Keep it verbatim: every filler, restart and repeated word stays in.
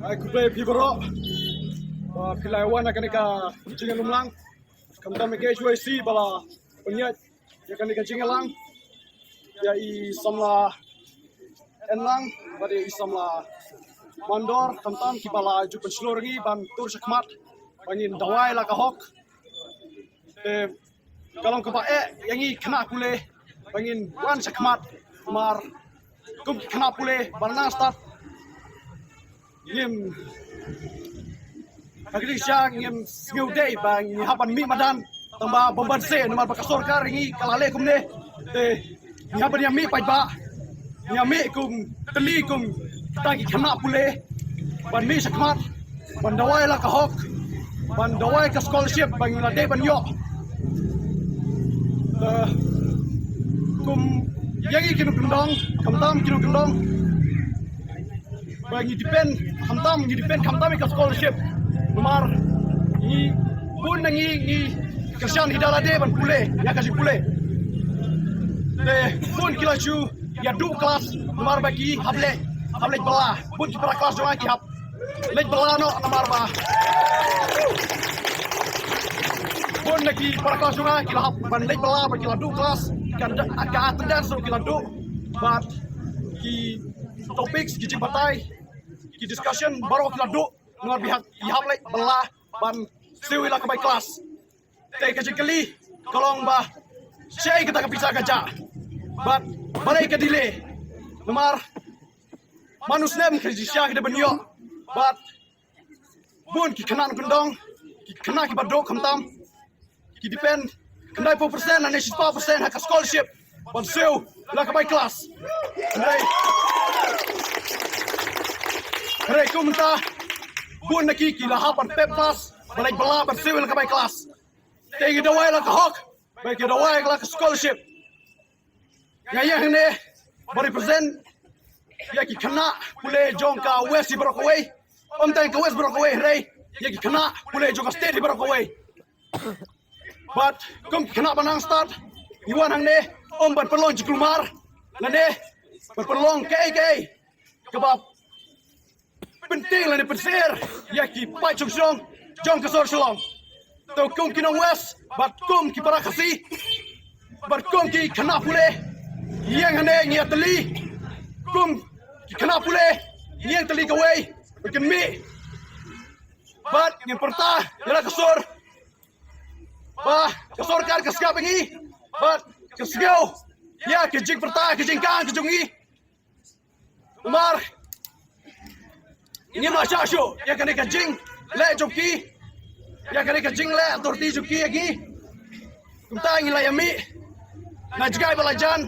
Ai, khublei phi baroh ba phi la wan ha kane ka jingïalumlang. Khamtam ïa ka H Y C ba la pynïaid ïa kane ka jingïalang ïa i samla Enlang bad ïa i samla Mandor, khamtam kiba la ju pynshlur ïa ngi ban tur shakhmat ba ngin dawai la ka hok. Te ka long kaba eh ïa ngi khynnah pule ba ngin wan shakhmat, namar kum ki khynnah pule ba nang stad ngim, ha ka jingshisha ngim sngew dei ba ngi hap ban mih madan tang ba bym banse, namar ba ka sorkar ïa ngi ka la leh kumne. Te ngi hap ban ïa mih paidbah, ngi ïa mih kum tylli kum tang ki khynnah pule ban mih shakhmat, ban dawai la ka hok, ban dawai ka scholarship ba ngi la dei ban ïoh. Eh, kum ïa ngi ki nongkyndong, khamtam ki nongkyndong ba ngi depend, khamtam ngi depend khamtam ïa ka scholarship. Namar ngi bun na ngi ngi kyrshan ïa da lade ban pule ïa ka jingpule. Te bun ki la shu ïa duh klas namar ba ki hap leit, hap leit bylla. Bun ki para klas jong nga ki hap leit bylla noh namar ba bun na ki para klas jong nga ki la hap ban leit bylla ba ki la duh klas, ka, ka attendance ruh ki la duh, bad ki topics, ki jingbatai, ki discussion baroh ki la duh namar ba ki hap leit bylla ban siew ïa la ka bai klas. Te ka jingkylli ka long ba shaei kata ka pisa ka jah bad balei ka delay. Namar man u snem ka jingshisha ka dei ban ïoh, bad bun ki khynnah nongkyndong, ki khynnah kiba duk khamtam, ki depend khyndai phew percent lane shispah percent ha ka scholarship ban siew la ka bai klas. Hynrei, hynrei kumta bun na ki ki la hap ban pep klas, ban leit bylla ban siew la ka bai klas. Te ngi dawai la ka hok, ba ngi dawai la ka scholarship. Nga ïa hangne ba represent ïa ki khynnah pule jong ka West hi baroh kawei. Ym tang ka West baroh kawei, hynrei ïa ki khynnah pule jong ka state hi baroh kawei. Bad kum ki khynnah ba nang stad, ngi wan hangne ym ban pynlong jingkulmar lane ban pynlong kaei kaei kaba pyntieng lane pynsyier ïa ki paid shong shnong jong ka sor Shillong. To kum ki nong West bad kum ki para Khasi bad kum ki khynnah pule, ïeng hangne ngi ïa tylli. Kum ki khynnah pule ngi ïeng tylli kawei, ba kin mih bad ngin pyrta ïa la ka sur ba ka sorkar ka sngap ïa ngi bad ka sngew ïa ka jingpyrta, ka jingkang ka jong ngi. Namar ngim la shah shuh ïa kane ka jingleh jong ki, ïa kane ka jingleh authority jong ki ïa ngi. Kumta ngi la ïa mih na jngai ba la jan